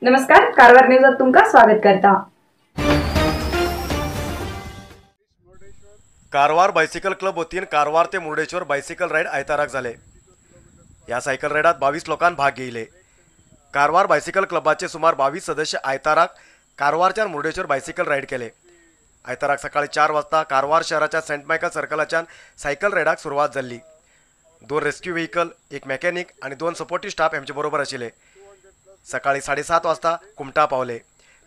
नमस्कार, कारवार न्यूजात तुमका स्वागत करता। कारवार बायसिकल क्लब वतीन कारवार ते मुर्डेश्वर बायसिकल राईड आयताराक जाले। ह्या सायकल रायडात 22 लोकांनी भाग घेतले। कारवार बायसिकल क्लबाचे सुमार 22 सदस्य आयताराक कारवारच्यान मुर्डेश्वर बायसिकल राईड केले। आयताराक सकाळी 4 वाजता कारवार शहराच्या सेंट मायकल सर्कलाच्यान सायकल रायडाक सुरवात जाल्ली। 2 रेस्क्यू व्हेकल, 1 मेकॅनिक आणि 2 सपोर्टिव्ह स्टाफ हेमचे बरोबर आशिल्ले। सकाळी 7:30 वाजता कुमटा पावले।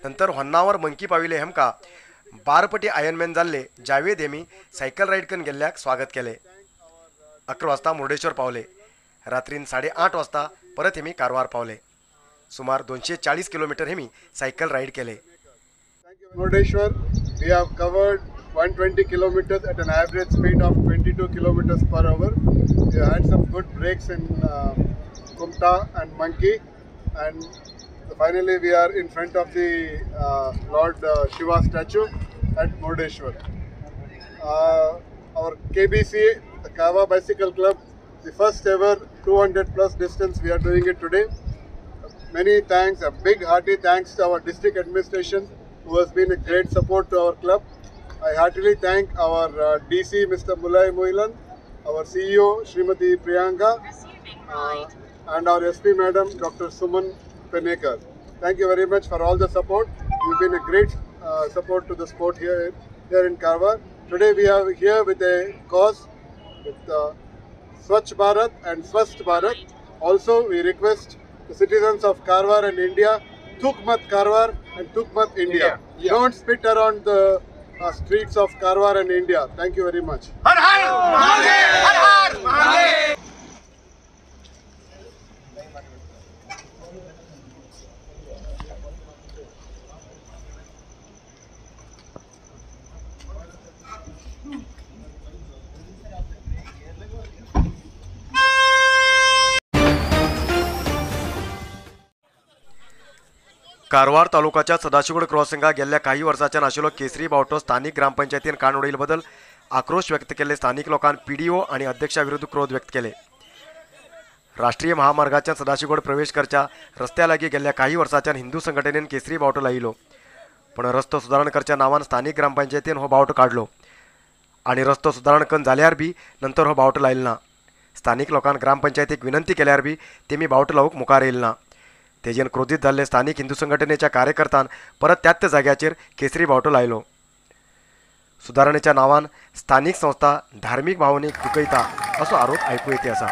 नंतर होन्नावर मंकी पाविले हेमका बारपटी आयर्नमॅन जाल्ले जावेद हेमी सायकल राईड करून गेल्ल्याक स्वागत केले। 11 वाजता मुर्डेश्वर पावले। रात्रीन 8:30 वाजता परत हेमी कारवार पावले। सुमार 240 किलोमीटर हेमी सायकल राईड केले। Murdeshwar, we have covered 120 kilometers at an average speed of 22 kilometers per hour. We had some good breaks in Kumta and Monkey, and finally we are in front of the Lord Shiva statue at Murdeshwar. Our KBC, the Karwar Bicycle Club, the first ever 200 plus distance we are doing it today. Many thanks, a big hearty thanks to our district administration who has been a great support to our club. I heartily thank our DC Mr. Mulai Muilan, our CEO Srimati Priyanka, and our SP Madam Dr. Suman Penekar. Thank you very much for all the support. You've been a great support to the sport here in Karwar. Today we are here with a cause with Swachh Bharat and Swasth Bharat. Also we request the citizens of Karwar and India, Thuk Mat Karwar and Thuk Mat India. Yeah. Don't spit around the streets of Karwar and India. Thank you very much. Har Har Mahadev! Har Har Mahadev! Karwar तालुक्याच्या सदाशिवगड क्रॉसिंगा गेल्या काही वर्षाच्या आशिल्लो केसरी बावटो स्थानिक ग्रामपंचायतीन काण उडयिल्ले बद्दल आक्रोश व्यक्त केले। स्थानिक लोकांनी पीडीओ आणि अध्यक्षाविरुद्ध क्रोध व्यक्त केले। राष्ट्रीय महामार्गाच्या सदाशिवगड प्रवेश करच्या रस्त्या लागी गेल्या काही वर्षाच्या हिंदू संघटनेन केसरी बावटो लायलो, पण रस्तो सुधारण करच्या नावान स्थानिक ग्रामपंचायतीन हो बावटो काडलो आणि रस्तो सुधारण करून जाल्यार बी नंतर हो बावटो लायलो ना। स्थानिक लोकांनी ग्रामपंचायतीक विनंती केल्यार बी तेमी बावटो लावूंक मुखार येयलो ना। तेजेन क्रोधित जाल्ले स्थानिक हिंदू संघटनेच्या कार्यकर्त्यान परत त्याच जाग्याचेर केसरी बावटो लायलो। सुधारणेच्या नावान स्थानिक संस्था धार्मिक भावनेक दुखयता असो आरोप आयकू येते आसा।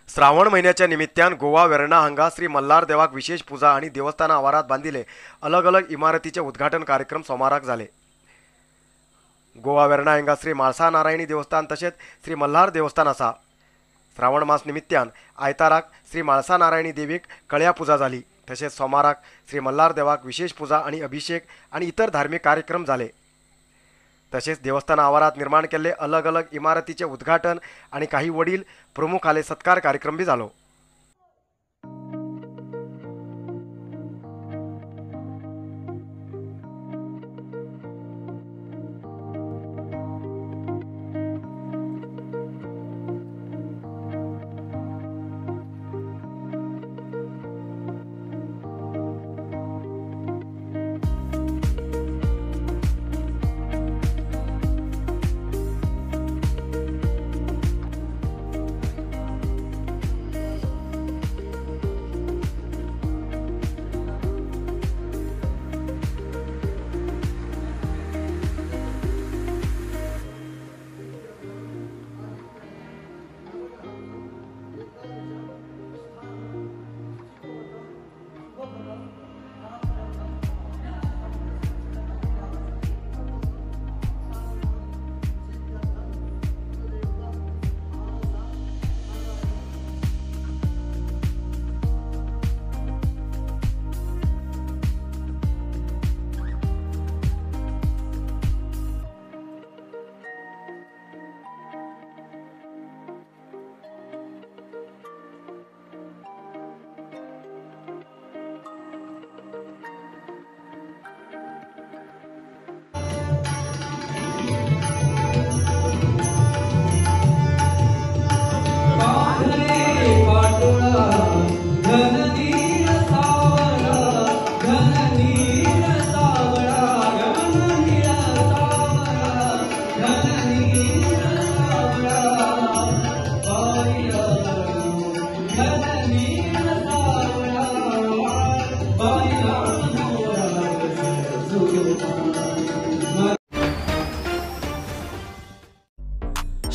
श्रावण महिन्याच्या निमित्तान गोवा वेर्णा हांगा श्री मल्हार देवाक विशेष पूजा आणि देवस्थाना आवारात बांदिले अलग अलग इमारतीचे उद्घाटन कार्यक्रम सोमाराक जाले। गोवा वेर्णा हांगा श्री म्हाळसा नारायणी देवस्थान तशेंच श्री मल्हार देवस्थान आसा। श्रावण मास निमित्तान आयताराक श्री म्हाळसा नारायणी देवीक कळ्या पूजा जाली, तशेंच सोमाराक श्री मल्हार देवाक विशेष पूजा आणि अभिषेक आणि इतर धार्मिक कार्यक्रम जाले। तसेच देवस्थान आवारात निर्माण केल्ले अलग अलग इमारतीचे उद्घाटन आणि काही वडील प्रमुखाले सत्कार कार्यक्रम बी झालो।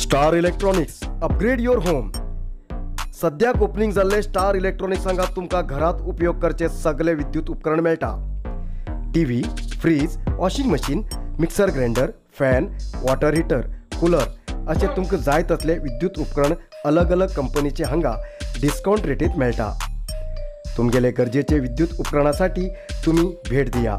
Star electronics upgrade your home. सद्याक ओपनिंग जाल्ले स्टार इलेक्ट्रॉनिक्स हांगा तुमकां घरांत उपयोग करचे सगळे विद्युत उपकरण मेळटा. TV, fridge, washing machine, mixer grinder, fan, water heater, cooler अशे तुमकां जाय तसले विद्युत उपकरण अलग अलग कंपनीचे हांगा डिस्कावंट रेटीत मेळटा. तुमगेले गरजेचे विद्युत उपकरणासाठी तुमी भेट दिया.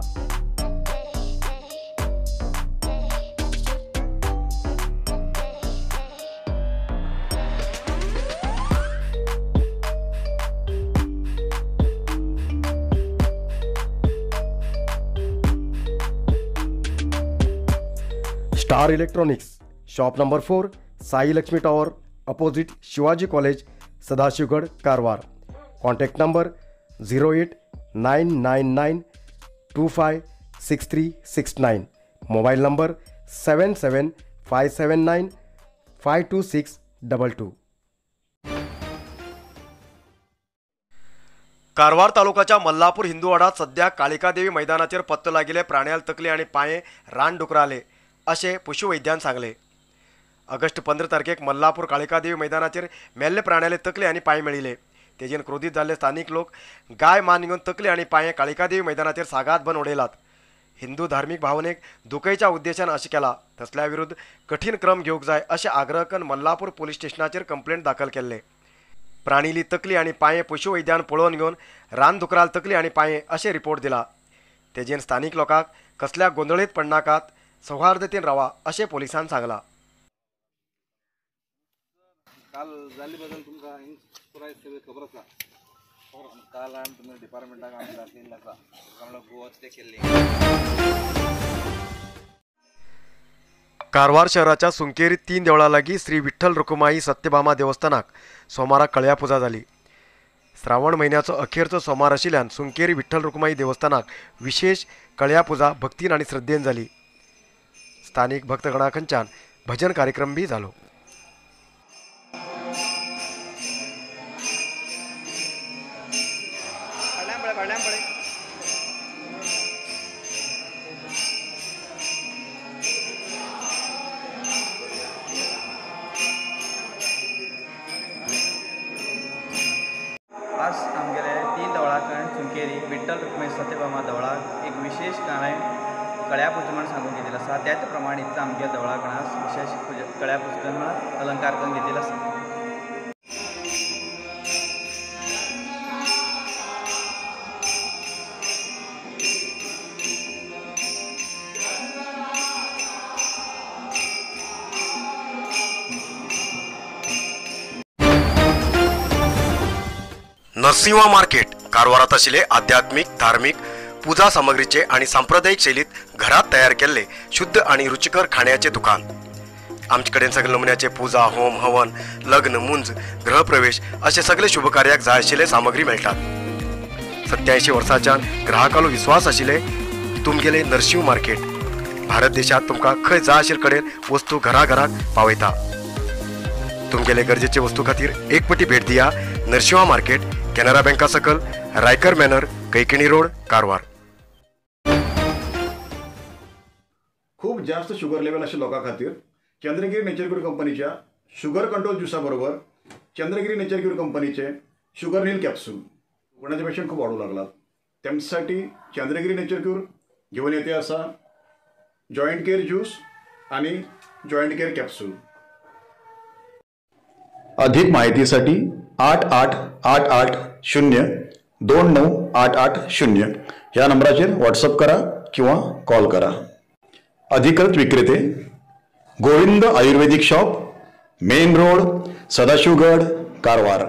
Star electronics, shop number 4, Sai Lakshmi tower, opposite Shivaji college, Sadashivgad, Karwar. Contact number 08999 256369. Mobile number 77579 52622. Karwar तालुकाच्या Mallapur हिंदूवाडात सध्या कालिकादेवी मैदानाचेर पत्तो लागिल्ले प्राण्याल तकली आनी पांये रानडुकराले अशें पशुवैद्यान सांगले. ऑगस्ट 15 तारखेक मल्लापूर कालिकादेवी मैदानाचेर मेल्ले प्राण्याले तकले आनी पांय मेळिल्ले. तेजेन क्रोधीत जाल्ले स्थानीक लोक गाय मान घेवन तकले आनी पांये कालिकादेवी मैदानाचेर सागात बन उडयलात. हिंदू धार्मीक भावनेक दुखयच्या उद्देशान अशें केला तसल्या विरुद्ध कठीण क्रम घेवंक जाय अशें आग्रह करून मल्लापूर पोलीस स्टेशनाचेर कंप्लेंट दाखल केल्ले. प्राणीली तकली आनी पांये पशुवैद्यान पळोवन घेवन रानदुकराल तकली आनी पांये अशें रिपोर्ट दिला. तेजेन स्थानीक लोकांक कसल्या गोंदळीत पडनाकात, सौहार्दतेन रावा अशें पोलिसान सांगला. काल जाल्ले बद्दल तुमकां पुराय सगळें खबर आसा. काल आमी तुमच्या डिपार्टमेंटाक आमी दाखयल्लें आसा, गोवाच ते केल्ले. कारवार शहराच्या सुंकेरी 3 देवळां लागीं श्री विठ्ठल रुकुमाई सत्यभामा देवस्थानाक सोमारा कळया पुजा जाली. श्रावण म्हयन्याचो अखेरचो सोमार आशिल्ल्यान सुंकेरी विठ्ठल रुकुमाई देवस्थानाक विशेष कळया पुजा भक्तीन आनी श्रद्धेन जाली. स्थानीक भक्तगणा खंयच्यान भजन कार्यक्रम बी जालो. आज आमगेले 3 देवळां कडेन सुंकेरी विठ्ठल रुक्मिणी सत्यभामा देवळाक एक विशेष कारण कळ्या पुजा म्हण सांगून घेतिल्लो आसा. त्याच प्रमाणे इतलो आमगे देवळा कडेन विशेष पुजा कळ्या पुजा म्हळ्यार अलंकार करून घेतिल्लो आसा. नरसिंहा मार्केट कारवारात आशिल्ले आध्यात्मिक, धार्मिक पूजा सामग्रीचे आणि सांप्रदायिक शैलीत घरात तयार केल्ले शुद्ध आणि रुचिकर खाण्याचे दुकान. आमचे कडेन सगळे नमुन्याचे पूजा, होम, हवन, लग्न, मुंज, गृहप्रवेश असे सगळे शुभकार्याक जाय आशिल्ले सामग्री मेळटात. 87 वर्सांच्यान ग्राहकालो विश्वास आशिल्ले तुमगेले नरसिंह मार्केट भारत देशात तुमकां खंय जाय आशिल्ले कडेन वस्तू घराघराक पावयता. तुमगेले गरजेचे वस्तू खातीर एक पटी भेट दिया नरसिंहा मार्केट, केनरा बँका सकल, रायकर मॅनर, कैकिणी रोड, कारवार. खूप जास्त शुगर लेवल अशा लोकां खातीर चंद्रगिरी नेचर क्यूर कंपनीच्या शुगर कंट्रोल ज्युसा बरोबर चंद्रगिरी नेचर क्यूर कंपनीचे शुगर नील कॅप्सूल कोणाचे पेशंट खूप वाढू लागलात त्यांच्यासाठी चंद्रगिरी नेचर क्यूर घेऊन येते असा जॉईंट केअर ज्यूस आणि जॉईंट केअर कॅप्सूल. अधिक माहितीसाठी 888 8 0 2 9 8 8 0 ह्या नंबराचेर व्हॉट्सअप करा किंवा कॉल करा. अधिकृत विक्रेते Govind Ayurvedic shop, main road, Sadashivgad, Karwar.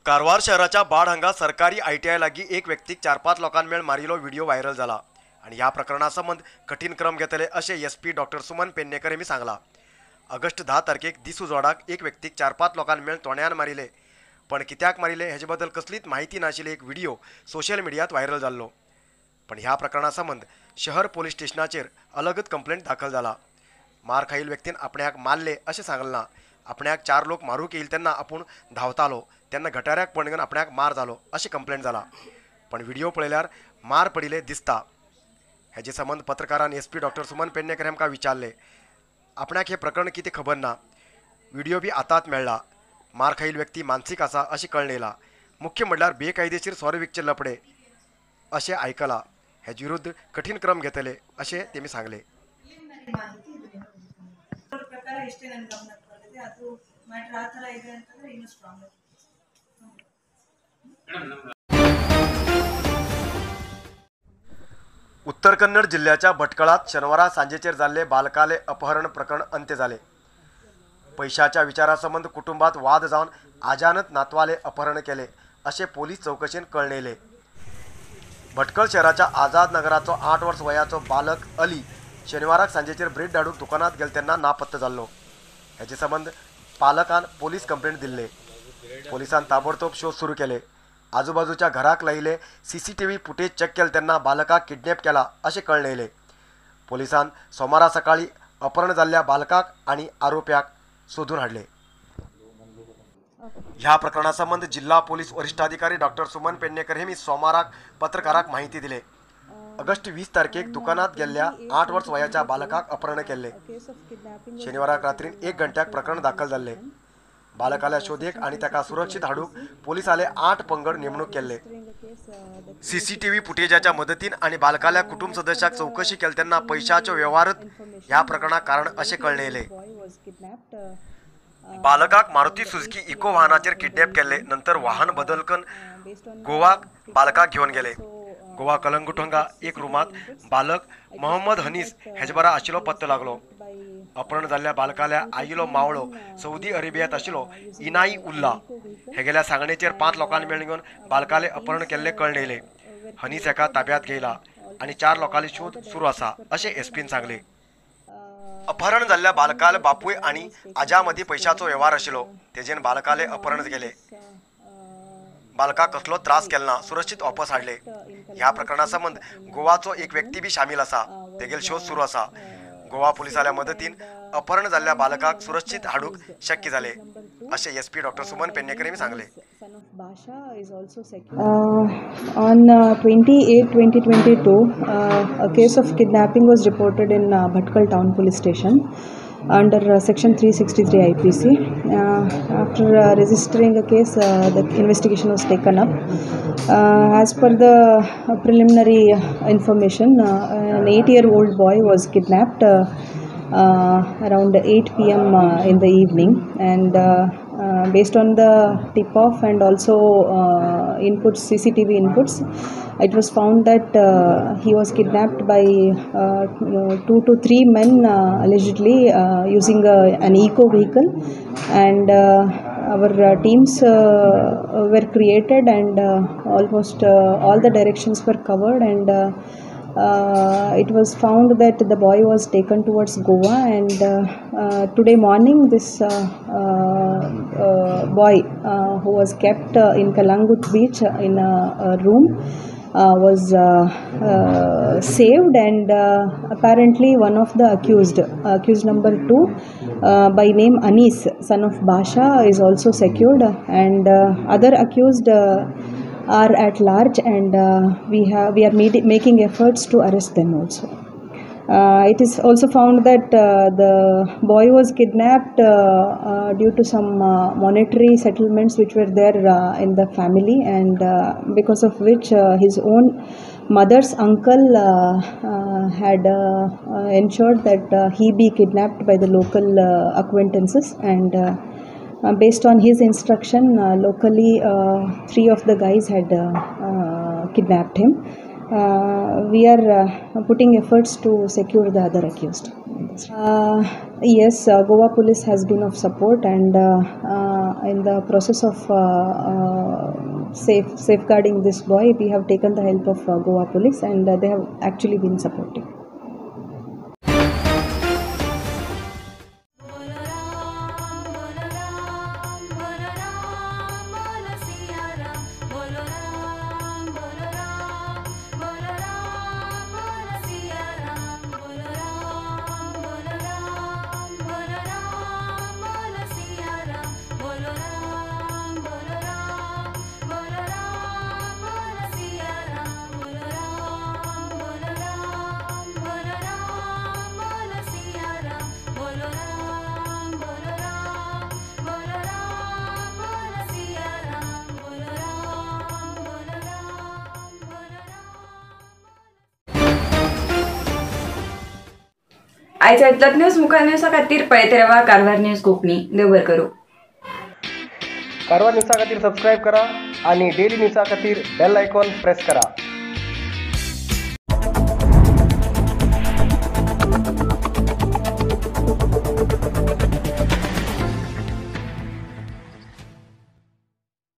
Karwar शहराच्या बाड हांगा सरकारी ITI लागीं एक व्यक्तीक 4-5 लोकां मेळ मारिल्लो व्हिडिओ व्हायरल जाला आनी ह्या प्रकरणा संबंद कठीण क्रम घेतले अशें SP doctor Suman Pednekar यांनी सांगला. ऑगस्ट 10 तारखेक दिसू जोडाक एक व्यक्तीक 4-5 लोकांनी मेळून तोंड्यान मारिले, पण कित्याक मारिले हेजे बद्दल कसलीच माहिती नाशिल्ली एक व्हिडिओ सोशल मिडियात व्हायरल जाल्लो। पण ह्या प्रकरणा संबंद शहर पोलीस स्टेशनाचेर अलगद कंप्लेंट दाखल जाला। मार खाईल व्यक्तीन आपण्याक मारले अशें सांगलें ना, आपण्याक 4 लोक मारूंक येईल तेन्ना आपूण धांवतालो तेन्ना गटाऱ्याक पडून आपण्याक मार जालो अशें कंप्लेंट जाला। पण व्हिडिओ पळयल्यार मार पडिल्ले दिसता। हेजे संबंद पत्रकारान एसपी डॉक्टर सुमन पेडणेकर हांकां विचारले। आपण्याक हे प्रकरण कितें खबर ना, व्हिडिओ बी आतांच मेळ्ळा। मार खाईल व्यक्ती मानसीक आसा अशें कळ्ळें येयलां। मुख्य म्हणल्यार बेकायदेशीर सोरो विकचे लपडे अशें आयकलां, हेजे विरुद्ध कठीण क्रम घेतले अशें तेमी सांगलें। ಪ್ರಕಾರ ಇಷ್ಟೇ ನನ್ನ ಗಮನಕ್ಕೆ ಬಂದಿದೆ. ಅದು ಮ್ಯಾಟ್ರ್ ಆ ಥರ ಇದೆ ಅಂತಂದರೆ ಇನ್ನೂ ಸ್ಟ್ರಾಂಗ್. उत्तर कन्नड जिल्ह्याच्या भटकळात शनिवारा सांजेचेर जाल्ले बालकाले अपहरण प्रकरण अंत्य जाले। पैशाच्या विचारासंबंद कुटुंबात वाद जावन आजानत नातवाले अपहरण केले अशें पोलीस चौकशेन कळ्ळें येयलें। भटकळ शहराच्या आझाद नगराचो 8 वर्स वयाचो बालक अली शनिवाराक सांजेचेर ब्रेड धाडूंक दुकानात गेले तेन्ना नापत्त जाल्लो। हेजे संबंद पालकान पोलीस कंप्लेंट दिल्ले। पोलिसान ताबडतोब शोध सुरू केले। आजूबाजूच्या घराक लायिल्ले सीसीटीव्ही फुटेज चेक केले तेन्ना बालकाक किडनॅप केला अशें कळ्ळें येयलें। पोलिसान सोमारा सकाळी अपहरण जाल्ल्या बालकाक आनी आरोप्याक सोदून हाडले। ह्या प्रकरणा संबंद जिल्हा पोलीस वरिष्ठाधिकारी डॉक्टर सुमन पेडणेकर हेमी सोमाराक पत्रकाराक माहिती दिले। ऑगस्ट 20 तारखेक दुकानात गेल्ल्या 8 वर्स वयाच्या बालकाक अपहरण केल्ले। शनिवाराक रात्रीन 1 घंट्याक प्रकरण दाखल जाल्ले। बालकाल्या शोधेक आनी ताका सुरक्षित हाडूंक पोलिसाले 8 पंगड नेमणूक केल्ले। सीसीटीव्ही फुटेजाच्या मदतीन आनी बालकाल्या कुटुंब सदस्याक चौकशी केली तेन्ना पैशाचो व्यवहारच ह्या प्रकरणाक कारण अशें कळ्ळें येयलें। बालकाक मारुती सुझुकी इको वाहनाचेर किडनॅप केल्ले नंतर वाहन बदलकन गोवाक बालकाक घेवन गेले। गोवा कलंगूट हांगा एक रुमात बालक मोहम्मद हनीस हेजबरा आशिल्लो पत्तो लागलो। अपहरण जाल्ल्या बालकाल्या आईलो मावळो सौदी अरेबियात आशिल्लो इनाई उल्ला हेगेल्या सांगणेचेर 5 लोकांनी मेळून घेवन बालकाले अपहरण केल्ले कळ्ळें येयलें। हनीस हेका ताब्यात घेयला आनी 4 लोकांली शोध सुरू आसा अशें एसपीन सांगलें। अपहरण जाल्ल्या बालकाले बापूय आनी आजा मदीं पैशाचो व्यवहार आशिल्लो, तेजेन बालकाले अपहरण केले। बालकाक कसलो त्रास केलो ना, सुरक्षित वापस हाडले। ह्या प्रकरणा संबंद गोवाचो एक व्यक्ती बी शामील आसा, तेगेल शोध सुरू आसा। गोवा पोलिसाल्या मदतीन अपहरण जाल्ल्या बालकाक सुरक्षित हाडूंक शक्य जाले अशें एसपी डॉक्टर सुमन पेडणेकर हांणी सांगलें। On 28/2022, a case of kidnapping was reported in Bhatkal Town Police Station under Section 363 IPC. After registering a case, the investigation was taken up. As per the preliminary information, an 8-year-old boy was kidnapped around 8 p.m. In the evening, and based on the tip-off and also inputs, CCTV inputs, it was found that he was kidnapped by 2 to 3 men allegedly using an eco vehicle, and our teams were created, and almost all the directions were covered, and it was found that the boy was taken towards Goa, and today morning this boy who was kept in Kalangut beach in a room was saved, and apparently one of the accused number 2 by name Anis, son of Basha, is also secured, and other accused are at large, and we are making efforts to arrest them also. It is also found that the boy was kidnapped due to some monetary settlements which were there in the family, and because of which his own mother's uncle had ensured that he be kidnapped by the local acquaintances, and based on his instruction, locally 3 of the guys had kidnapped him. We are putting efforts to secure the other accused. Yes, Goa police has been of support, and in the process of safeguarding this boy, we have taken the help of Goa police, and they have actually been supporting. आयच्या इतलोच news मुखार न्यूजा खातीर पळयत रावा Karwar news Konkani. देव बरें करूं. कारवार न्यूजा खातीर सबस्क्रायब करा आणि डेली न्यूजा खातीर बेल आयकॉन प्रेस करा.